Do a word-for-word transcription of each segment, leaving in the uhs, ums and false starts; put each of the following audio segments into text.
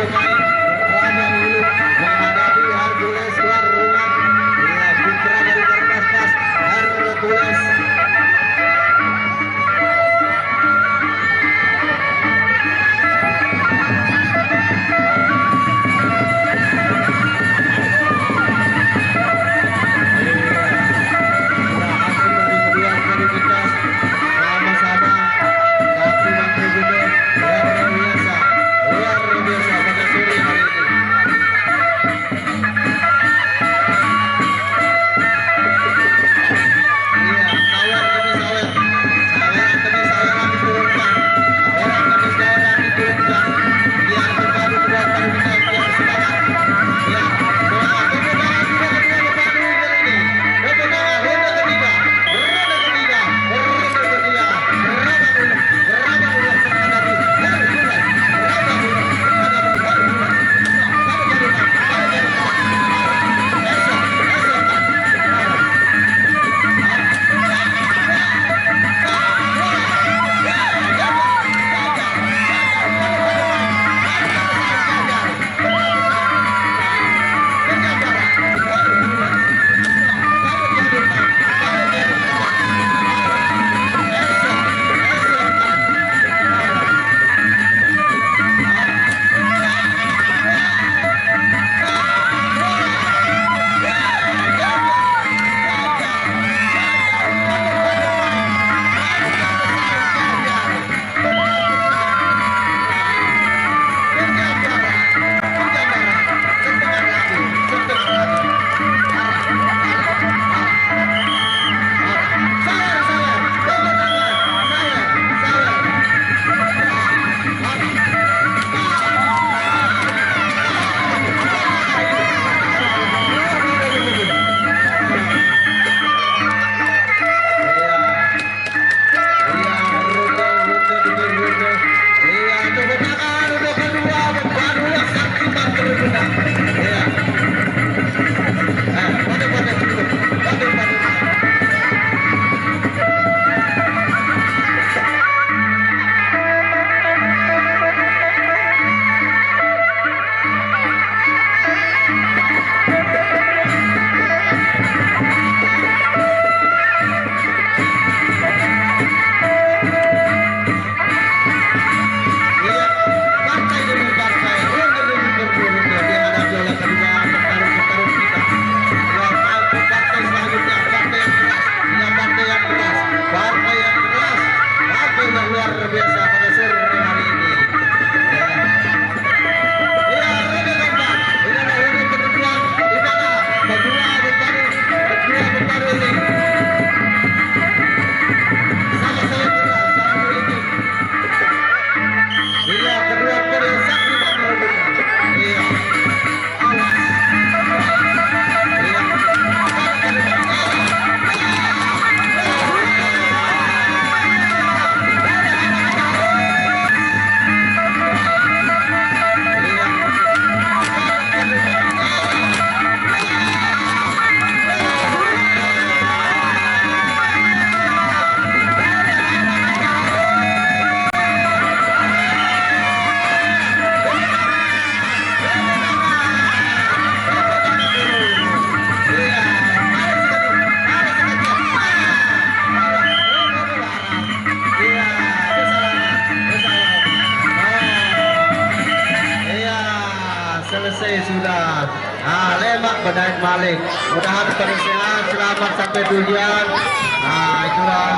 Berada dulu menghadapi Hercules, keluar ruangan. Iya, putra dari Gardas Pas, Hercules. Iya, berhasil dari kedua kali kita sama-sama. Tapi Bang Tribun, luar biasa, luar biasa pada sore hari ini. Iya, sawer demi sawer. Sawer demi sawer diturunkan. Sawer demi sawer diturunkan. Biar berpadu kedua padu kita, biar semangat. Ya, semangat. Tepuk tangan juga kedua berpadu kali ini. Tepuk tangan, ronde ketiga. Ronde ketiga. Ronde ketiga. Ronde ketiga. Iya, ronde, ronde demi ronde. Iya, tepuk tangan untuk kedua, baru yang sakit, Bang, terus, Bang. Iya. Eh, pada, pada, pada, pada. Iya, partai demi partai, ronde demi ronde dihadapi oleh kedua petarung-petarung kita. Dua partai selanjutnya, partai yang keras, punya partai yang keras, partai yang keras, partai yang luar biasa pada sore hari ini. Ya. Iya, ronde keempat. Ini adalah ronde kedua. Di mana kedua berbaris, kedua berbaris ini. Sama-sama keras, sama politik. Iya, kedua berbaris, sakti, Pak Prabowo. Iya. Awas. Iya. Iya, itu salah. Itu salah. Oh. Iya, selesai sudah. Ah, lemak benaik balik. Mudahan pada sehat, selamat sampai tujuan. Ah, itulah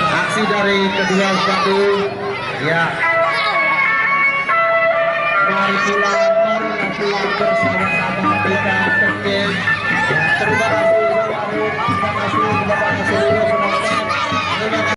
aksi dari kedua sepatu. Ya. Mari pulang, mari pulang bersama-sama kita tepuk. Ya, terima kasih, terima kasih kepada seluruh penonton. Terima kasih.